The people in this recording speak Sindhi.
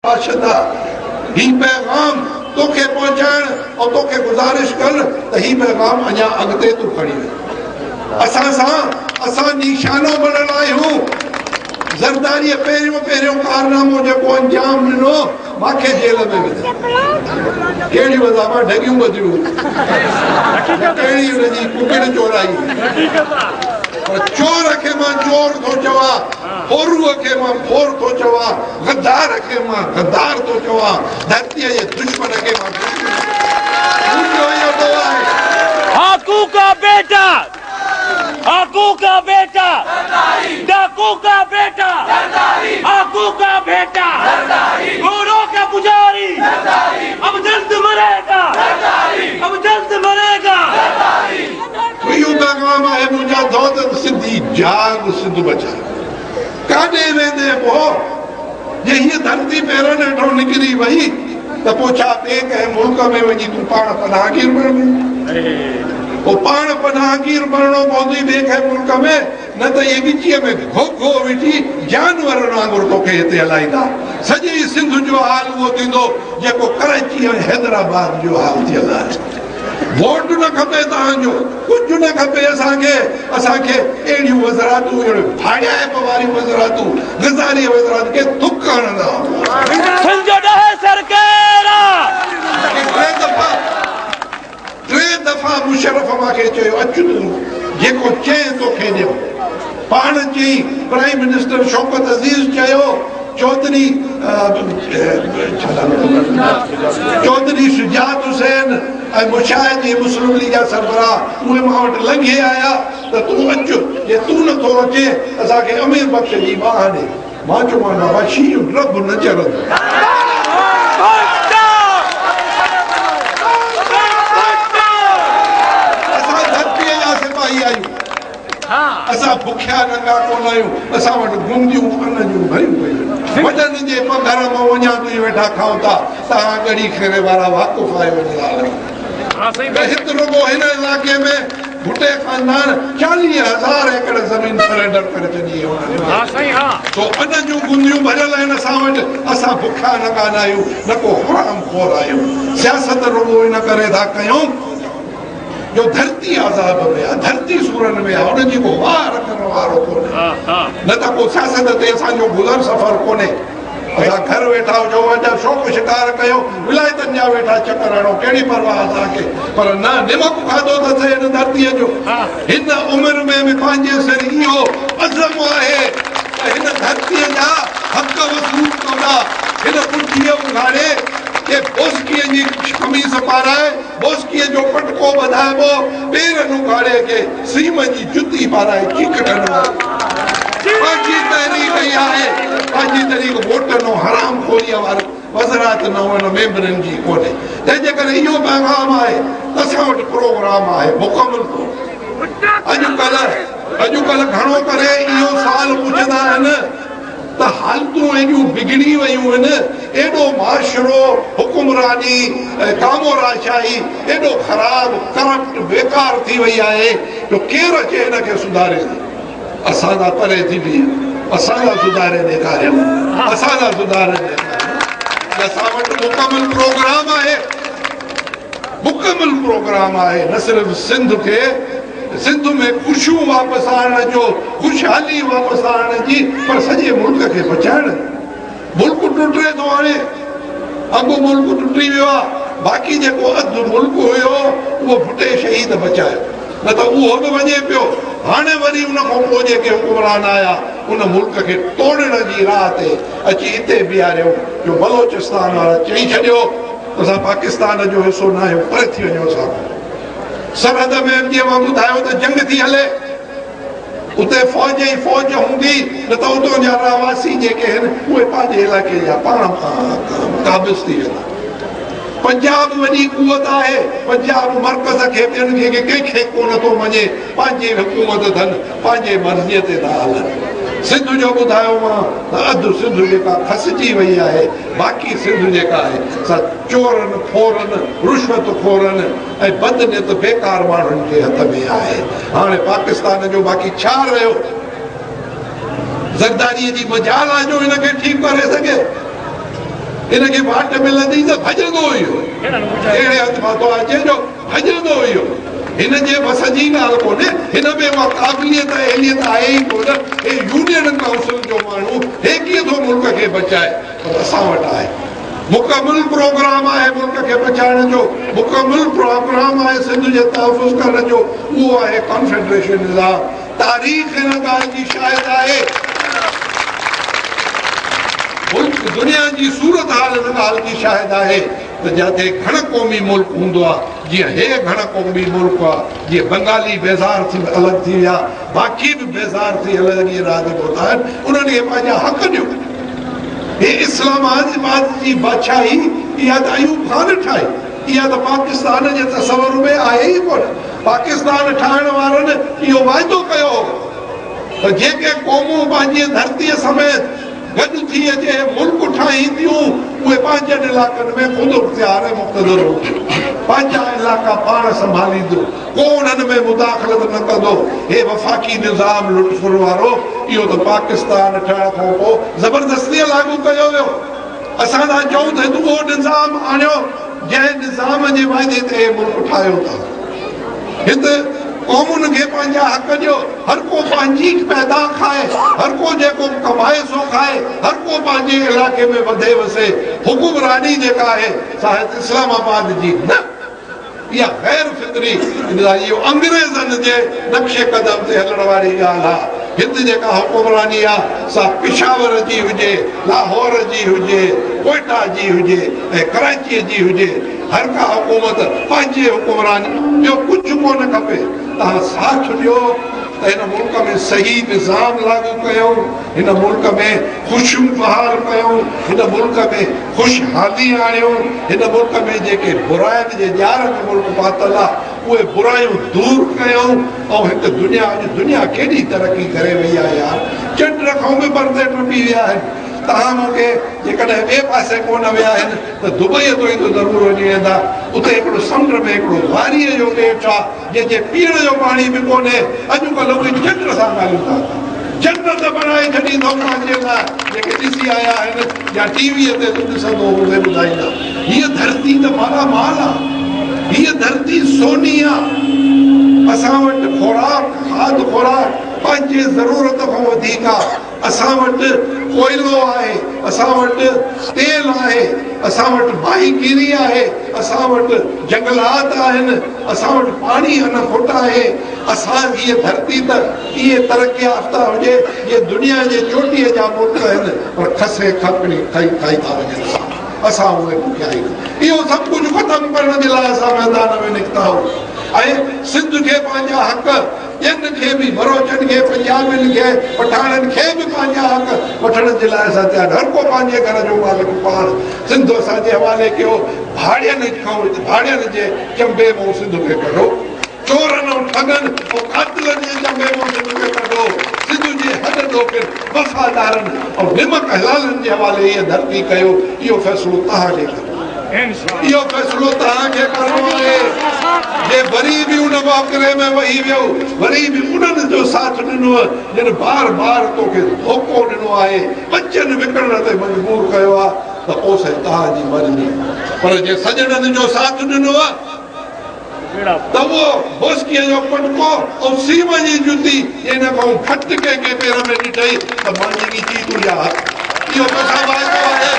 باشندا! هي پيغام توکي پهچائڻ ۽ توکي گذارش ڪرڻ ته هي پيغام اڃا اڳتي تون کڻي وڃ. اسان سان اسان نشانو بڻيل آهيون. زرداريء پهريون پهريون ڪارنامو جيڪو انجام ڏنو، مان کي جيل ۾ وڌو. ڪهڙيون وزاما ڍڳيون ٻڌيون هيون، ڪهڙي ان جي ڪڪڙ چورائي هئي. پر چور کي مان چور ٿو چوان، ڦوروء کي مان ڦور ٿو چوان، غدار کي مان غدار ٿو چوان، ڌرتيء جي دشمن کي مان دشمن ٿو چوان. منهنجو اهو ڏوهه آهي. آڪو ڪا بيٽا آڪو ڪا بيٽا ڊاڪو ڪا بيٽا آڪو ڪا بيٽا گهوڙو ڪا پجاري اب جلد مري گا اب جلد مري گا. اهو پيغام آهي منهنجا دوست سنڌي جاڳ سنڌ بچاء ڪاڏي ويندين پوء جي هيء ڌرتي پيرن هيٺون نڪري وئي ته پوء ڇا ٻئي ڪنهن ملڪ ۾ وڃي تون پاڻ پناهگير بڻبين؟ پوء پاڻ پناهگير بڻڻو پوندئي ٻئي ڪنهن ملڪ ۾، نه ته اهي ڳچيء ۾ گهوگهو وجهي جانورن وانگر توکي هتي هلائيندا. سڄي سنڌ جو حال اهو ٿيندو جيڪو ڪراچي ۽ حيدرآباد جو حال ٿيل آهي. ووٽ نه کپي توهان جو، ڪجهه نه کپي اسان کي، اسان کي اهڙيون وزراتون، اهڙيون ڀاڙيائپ واريون وزراتون، غزاري وزرات کي ٿڪ هڻندا. سنڌ جو ڏهيسر ڪير آ؟ ٽي دفعا، ٽي دفعا مشرف مان کي چيو اچ تون جيڪو چئين توکي ڏيون. پاڻ چئي، پرائيم منسٽر شوڪت عزيز چيو، چوڌري چوڌري شجاعت حسين ۽ مشاهد جي مسلم ليگ جا سربراهه اهي مان وٽ لنگهي آيا ته تون اچ، جي تون نه ٿو اچين اسان کي امير بخش جي ٻانهن ڏي. مان چيومانس بابا شينهن ڊڀ نه چرندو. اسان ڌرتيء جا سپاهي آهيون. اسان بکيا ننگا ڪونه آهيون، اسان وٽ گونديون ان جون ڀريون پيون آهن. وڏن جي پگهر مان اڃا تائين ويٺا کائون ٿا. توهان ڳڙهي خيري وارا واقف آهيو ان ڳالهه کان ته هت رڳو هن علائقي ۾ ڀٽي خاندان 40,000 ايڪڙ زمين سرينڊر ڪري ڇڏي آهي انهن کي. سو ان جون گونديون ڀريل آهن اسان وٽ. اسان بکيا ننگا نه آهيون، نه ڪو حرام خور آهيون. سياست رڳو ان ڪري ٿا ڪيون. جو ڌرتي عذاب ۾ آ، ڌرتي سورن ۾ آ، ان جي ڪو واهر ڪرڻ وارو ڪونهي، نه ته ڪو سياست تي اسان جو گذر سفر ڪونهي، اسان گهر ويٺا هجون اجا شوق شڪار ڪيو، ولايتن جا ويٺا چڪر هڻو، ڪهڙي پرواهه اسان کي، پر نه نمڪ کاڌو اٿس هن ڌرتيء جو، هن عمر ۾ به پنهنجي سر اهو عزم آهي ته هن ڌرتيء جا حق وصول ڪندا، هن پٺيء اگهاڙي کي بوسڪيء جي قميص پارائي، بوسڪيء جو پٽڪو ٻڌائبو، پيرن اگهاڙي کي سيم جي جتي پارائي چيڪٽن واري پنهنجي تحريڪ ئي آهي، پنهنجي تحريڪ ووٽن ۽ حرام خوريء وارن وزرات نون ميمبرن جي ڪونهي، تنهن جي ڪري اهو پيغام آهي ته اسان وٽ پروگرام آهي مڪمل طور اڄڪلهه اڄڪلهه گهڻو ڪري اهو سوال پڇندا آهن. ته حالتون ايڏيون بگڙي ويون هن، ايڏو معاشرو، حڪمراني ۽ ڪاموراشاهي ايڏو خراب، ڪرپٽ، بيڪار ٿي وئي آهي جو ڪير اچي هن کي سڌاري ڏي. اسان لا پري ٿي بيهه، اسان لا سڌاري ڏيکاريو، اسان لا سڌاري ڏيکاريو ته اسان وٽ مڪمل پروگرام آهي. مڪمل پروگرام آهي نه صرف سنڌ کي سنڌ ۾ خوشيون واپس آڻڻ جو خوشحالي واپس آڻڻ جي پر سڄي ملڪ کي بچائڻ جو. ملڪ ٽٽي ٿو هاڻي اڳ ملڪ ٽٽي ويو آهي باقي جيڪو اڌ ملڪ هيو اهو ڀٽي شهيد بچايو نه ته اهو به وڃي پيو هاڻي وري ان کان پوء جيڪي حڪمران آيا ان ملڪ کي ٽوڙڻ جي راهه تي اچي اتي بيهاريو جو بلوچستان وارا چئي ڇڏيو اسان پاڪستان جو حصو ناهيون پري ٿي وڃو اسان کان. سرحد ۾ جيئن مان ٻڌايو ته جنگ ٿي هلي اتي فوج ئي فوج هوندي نه ته اتان جا رهواسي جيڪي آهن اهي پنهنجي علائقي جا پاڻ قابض ٿي ويندا. پنجاب وڏي قوت آهي پنجاب مرڪز کي ٻين کي ڪنهن کي ڪونه ٿو مڃي پنهنجي حڪومت اٿن پنهنجي مرضيء تي ٿا هلن. سنڌ جو ٻڌايو مان ته اڌ سنڌ جيڪا کسجي وئي آهي باقي سنڌ جيڪا آهي سا چورن، ڦورن، رشوت خورن ۽ بدنيت بيڪار ماڻهن جي هٿ ۾ آهي. هاڻي پاڪستان جو باقي ڇا رهيو؟ زرداريء جي مجال آهي جو هن کي ٺيڪ ڪري سگهي. هن کي واٽ ملندي ته ڀڄندو اهو. اهڙي هنڌ پهتو آهي اچي جو ڀڄندو اهو. هن جي وس جي ڳالهه ڪونهي. هن ۾ اها قابليت ۽ اهليت آهي ئي ڪونه. هي يونين ڪائونسل جو ماڻهو هي ڪيئن ٿو ملڪ کي بچائي؟ پر اسان وٽ آهي. مڪمل پروگرام آهي ملڪ کي بچائڻ جو. مڪمل پروگرام آهي سنڌ جي تحفظ ڪرڻ جو. اهو آهي ڪانفيڊريشن نظام. تاريخ ان ڳالهه جي شاهد آهي. ملڪ دنيا جي صورتحال ان ڳالهه جي شاهد آهي ته جاتي گهڻ قومي ملڪ هوندو آهي، جيئن هي گهڻ قومي ملڪ آهي، جيئن بنگالي بيزار ٿي الڳ ٿي ويا، باقي به بيزار ٿي الڳ راهه تي پهتا آهن، انهن کي پنهنجا حق ڏيو. هي اسلام آباد جي بادشاهي اها ته ايوب خان ٺاهي. اها ته پاڪستان جي تصور ۾ آهي ئي ڪونه. پاڪستان ٺاهڻ وارن اهو واعدو ڪيو هو ته جيڪي قومون پنهنجي ڌرتيء سميت گڏ ٿي اچي ملڪ ٺاهينديون، اهي پنهنجن علائقن ۾ خود اختيار ۽ مقتدر هونديون، پنهنجا علائقا پاڻ سنڀالينديون، ڪو انهن ۾ مداخلت نه ڪندو. هي وفاقي نظام لٽ ڦر وارو، اهو ته پاڪستان ٺهڻ کان پوء زبردستيء لاڳو ڪيو ويو. اسان ٿا چئون ته هت اهو نظام آڻيو جنهن نظام جي واعدي تي هي ملڪ ٺاهيو ٿا. هت قومن کي پنهنجا حق ڏيو، هر ڪو پنهنجي پيدا کائي، هر ڪو جيڪو ڪمائي سو کائي، هر ڪو پنهنجي علائقي ۾ وڌي وسي. حڪمراني جيڪا آهي سا هت اسلام آباد جي نه. اها غير فطري اهو انگريزن جي نقش قدم تي هلڻ واري ڳالهه آ. هت جيڪا حڪمراني آ سا پشاور جي هجي، لاهور جي هجي، ڪوئٽا جي هجي ۽ ڪراچيء جي هجي، هر ڪا حڪومت پنهنجي حڪمراني ٻيو ڪجهه ڪونه کپي. توهان ساٿ ڏيو ته هن ملڪ ۾ صحيح نظام لاڳو ڪيون، هن ملڪ ۾ خوشيون بحال ڪيون، هن ملڪ ۾ خوشحالي آڻيون، هن ملڪ ۾ جيڪي براين جي ڄار ۾ ملڪ پاتل آ، اهي برايون دور ڪيون ۽ هڪ دنيا اڄ دنيا ڪيڏي ترقي ڪري وئي آ يار، چنڊ کان به پرتي ٽپي ويا آهن، توهان مون کي جيڪڏهن ٻئي پاسي ڪونه ويا آهن ته دبئيء تائين ته ضرور وڃي ويندا، اتي هڪڙو سمنڊ ۾ هڪڙو واريء جو ٻيٽ آ، جنهن جي پيئڻ جو پاڻي به ڪونهي، اڄڪلهه اهي چنڊ سان ڳالهيون ٿا ڪن. چنڊ ته بڻائي ڇڏيندو پنهنجي لاء، جيڪي ڏسي آيا آهن يا ٽي ويء تي تون ڏسندو هوندين ٻڌائيندا. هيء ڌرتي ته مالا مال آ. هيء ڌرتي سوني آ. اسان وٽ خوراڪ، کاڌ خوراڪ پنهنجي ضرورت کان وڌيڪ آ. اسان وٽ ڪوئلو آهي، اسان وٽ تيل آهي، اسان وٽ ماهيگيري آهي، اسان وٽ جنگلات آهن، اسان وٽ پاڻي ان کوٽ آهي. اسان هيء ڌرتي ته ائين ترقي يافته هجي جيئن دنيا جي چوٽيء جا ملڪ آهن، پر کسي کپڻي کائي کائي ٿا وڃن اسان کي. اسان اهي بکيا آهيون. اهو سڀ ڪجهه ختم ڪرڻ جي لاء اسان ميدان ۾ نڪتا آهيون ۽ سنڌ کي پنهنجا حق، ٻين کي به، بروچن کي، پنجابين کي، پٺاڻن کي به پنهنجا حق وٺڻ جي لاء اسان تيار. هر ڪو پنهنجي گهر جو مالڪ پاڻ. سنڌ اسان جي حوالي ڪيو. ڀاڙين کان ڀاڙين جي چنبي مون سنڌ کي ڪڍو. چورن ۽ ٺڳن ۽ قاتلن جي چنبي مون سنڌ کي ڪڍو. سنڌ جي هڏ ڏوکين وفادارن ۽ نمڪ حلالن جي حوالي هيء ڌرتي ڪيو. اهو فيصلو توهان کي ڪرڻو آهي. اهو فيصلو توهان کي ڪرڻو آهي. جي وري به ان وهڪري ۾ وهي ويو، وري به انهن جو ساٿ ڏنو جن بار بار توکي ڌوڪو ڏنو آهي، ٻچن وڪڻڻ تي مجبور ڪيو آهي ته پوء سائين توهان جي مرضي. پر جي سڄڻن جو ساٿ ڏنو ته اهو بوسڪيء جو پٽڪو ۽ سيم جي جتي جي ان کان گهٽ ڪنهن کي پير ۾ ڏٺئي ته مانجي ڳچي تنهنجا هٿ. اهو توسان واعدو آهي.